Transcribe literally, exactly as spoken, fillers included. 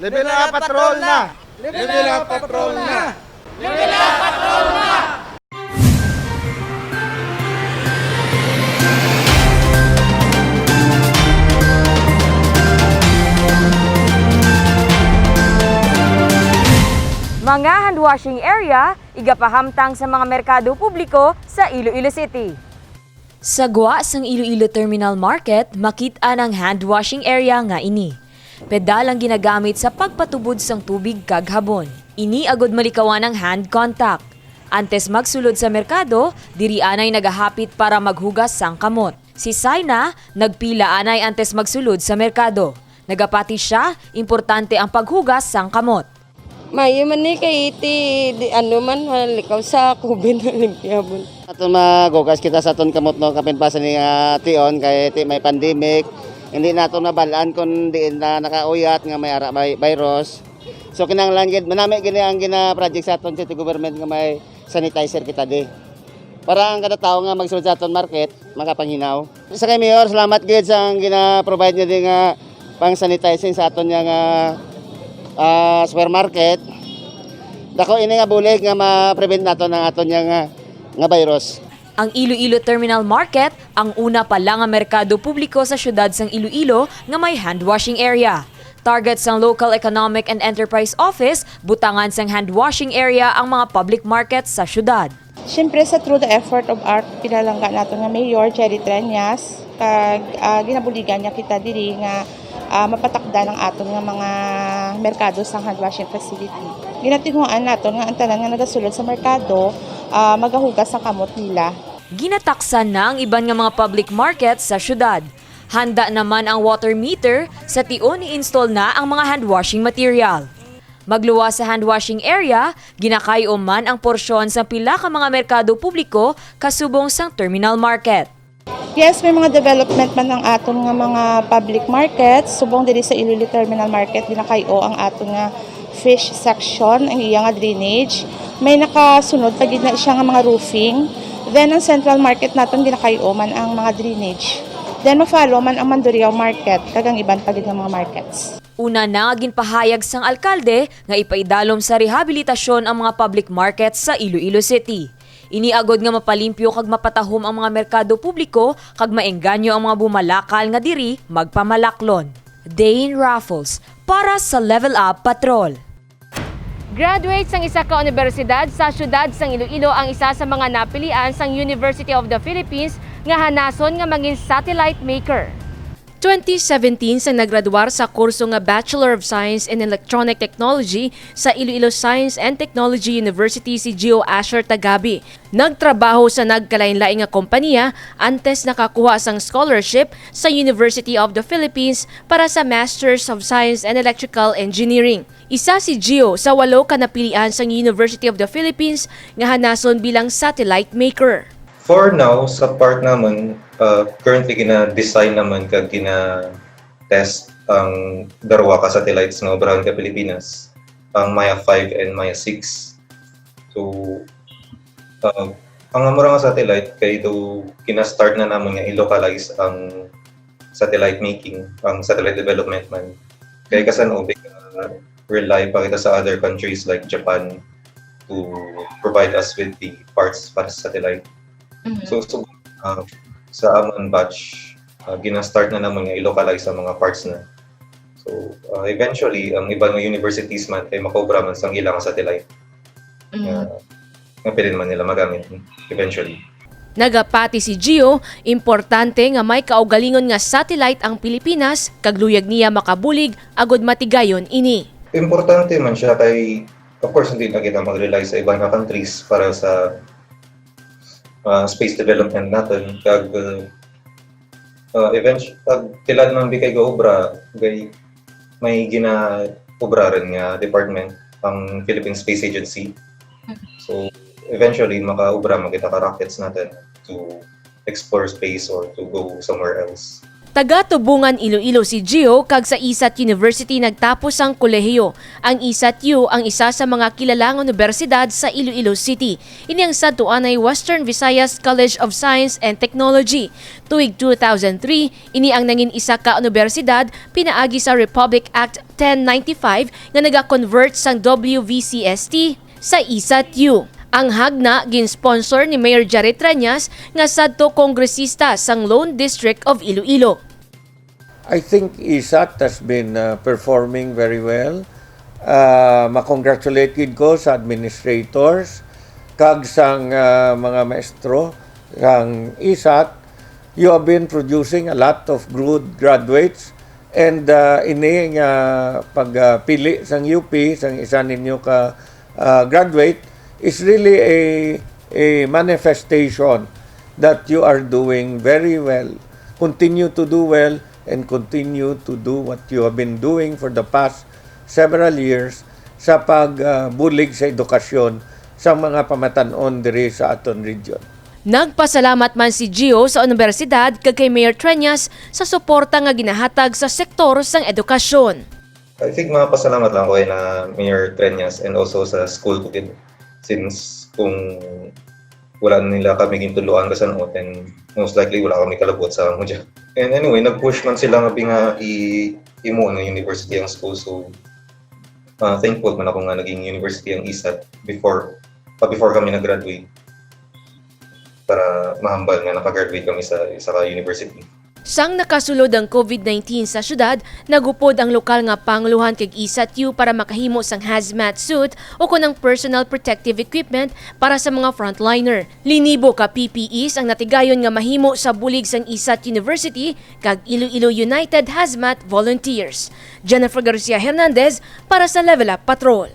Level up, patrol na! Level up, patrol na! Mga handwashing area, igapahamtang sa mga merkado publiko sa Iloilo City. Sa gwa sang Iloilo Terminal Market, makit-an ang handwashing area nga ini. Pedal ang ginagamit sa pagpatubod sang tubig kag habon. Ini agod malikawan ang hand contact. Antes magsulod sa merkado, diri anay nagahapit para maghugas sang kamot. Si Saina, nagpila anay antes magsulod sa merkado. Nagapati sia, importante ang paghugas sang kamot. Maayo man ni kay ti di, ano man, halikaw sa COVID, limpyabon. Aton magugas kita sa aton kamot, no, kapin pa sa ni nga tion kay ti may pandemic. Hindi naton mabal-an kung diin na nakauyat nga may ara may virus. So kinahanglan gid manami gini ang gina-project sa aton city government nga may sanitizer kita di. Para ang kada tawo nga magsulod sa aton market, makapanghinaw. Sa kay Mayor, salamat gid sa ang gina-provide niya din nga pang sanitizing sa aton niya nga ah, supermarket. Dako ini nga bulig nga ma-prevent nato ang aton niya nga, nga virus. Ang Iloilo Terminal Market, ang una pa lang nga merkado publiko sa siyudad sang Iloilo nga may handwashing area. Target sang Local Economic and Enterprise Office, butangan sang handwashing area ang mga public market sa siyudad. Siyempre, sa through the effort of our pinalangga naton nga Mayor, Jerry Treñas, kag ah, ginabuligan niya kita diri nga ah, mapatakdan ang aton nga mga merkado sang handwashing facility. Ginatinguhaan naton nga ang tanan nga nagasulod sa merkado ah, magahugas sang kamot nila. Ginataksan na ang iban nga mga public market sa siyudad. Handa naman ang water meter, sa tion i-install na ang mga handwashing material. Magluwas sa handwashing area, ginakay-o man ang porsyon sang pila ka mga merkado publiko kasubong sang terminal market. Yes, may mga development man ang aton nga mga public markets. Subong diri sa Iloilo Terminal Market, ginakay-o ang aton nga fish section, ang iya nga drainage. May nakasunod pa gid na siya nga mga roofing. Then ang central market naton ginakay-o man ang mga drainage. Then ma-follow man ang Mandurriao Market kag ang iban pa gid nga mga markets. Una na nga ginpahayag sang alkalde nga ipaidalom sa rehabilitasyon ang mga public market sa Iloilo City. Ini agod nga mapalimpyo kag mapatahom ang mga merkado publiko kag maengganyo ang mga bumalakal nga diri magpamalaklon. Dane Raffles para sa Level Up Patrol. Graduate sang isa ka unibersidad sa siyudad sang Iloilo ang isa sa mga napilian sang University of the Philippines nga hanason nga mangin satellite maker. Twenty seventeen sang naggraduar sa kurso nga Bachelor of Science in Electronic Technology sa Iloilo Science and Technology University si Gio Asher Tagabi. Nagtrabaho sa nagkalainlain nga kompanya antes nakakuha sang scholarship sa University of the Philippines para sa Masters of Science and Electrical Engineering. Isa si Gio sa walo ka napilian sang University of the Philippines nga hanason bilang satellite maker. For now, sa part naman, uh, currently gina-design naman kag gina-test ang darwa ka satellites nga obrahan ka Pilipinas, ang Maya five and Maya six. So, uh, ang amura nga satellite kay do gina-start na naman nga i-localize ang satellite making, ang satellite development man. Kay kasan-o, big, uh, rely pa kita sa other countries like Japan to provide us with the parts para sa satellite. So, so uh, sa amon batch, uh, gina-start na naman nga i-localize ang mga parts na. So, uh, eventually, ang iban nga universities man kay makaobra man sang ilang satellite nga, nga pwede naman nila magamit eventually. Nagapati si Gio, importante nga may kaugalingon nga satellite ang Pilipinas kag luyag niya makabulig agud matigayon ini. Importante man siya kay, of course, hindi na kita mag-rely sa iban nga countries para sa ah, space development naton. Kag uh, uh, eventually, pag tilad man bikay gaobra, gay may ginaobraran nga department ang Philippine Space Agency. So eventually makaobra man kita ka rockets naton to explore space or to go somewhere else. Taga Tubungan, Iloilo si Gio, kag sa isat University nagtapos sang kolehiyo. Ang isat U ang isa sa mga kilala nga unibersidad sa Iloilo City. Ini ang sadto anay Western Visayas College of Science and Technology. Tuig two thousand three, ini ang nangin isa ka unibersidad pinaagi sa Republic Act ten ninety-five nga naga-convert sang W V C S T sa isat U. Ang hagna gin-sponsor ni Mayor Jerry Treñas nga sadto kongresista sang Lone District of Iloilo. I think isat has been, uh, performing very well. Uh, ma-congratulate gid ko sa administrators kag sang, uh, mga maestro sang isat. You have been producing a lot of good graduates, and, uh, ini nga pagpili sang U P sang isa ninyo ka, uh, graduate is really a, a manifestation that you are doing very well. Continue to do well and continue to do what you have been doing for the past several years sa pagbulig sa edukasyon sa mga pamatan-on diri sa aton region. Nagpasalamat man si Gio sa unibersidad kag kay Mayor Treñas sa suporta nga ginahatag sa sektor sang edukasyon. I think mapasalamat lang ko na Mayor Treñas and also sa school ko gid, since kung wala nila kami gintudloan ka san-o, then most likely wala kami kalabot sa amo dyan. And anyway, nag-push man sila nga bi nga i-, imo nga university ang school. So, ah, thankful man ako nga naging university ang isat before, pa before kami nag-graduate, para mahambal nga naka-graduate kami sa isa ka university. Sang nakasulod ang COVID nineteen sa syudad, nagupod ang lokal nga panguluhan kag isat U para makahimo sang hazmat suit o kon ang personal protective equipment para sa mga frontliner. Linibo ka P P Es ang natigayon nga mahimo sa bulig sang isat University kag Iloilo United Hazmat Volunteers. Jennifer Garcia Hernandez para sa Level Up Patrol.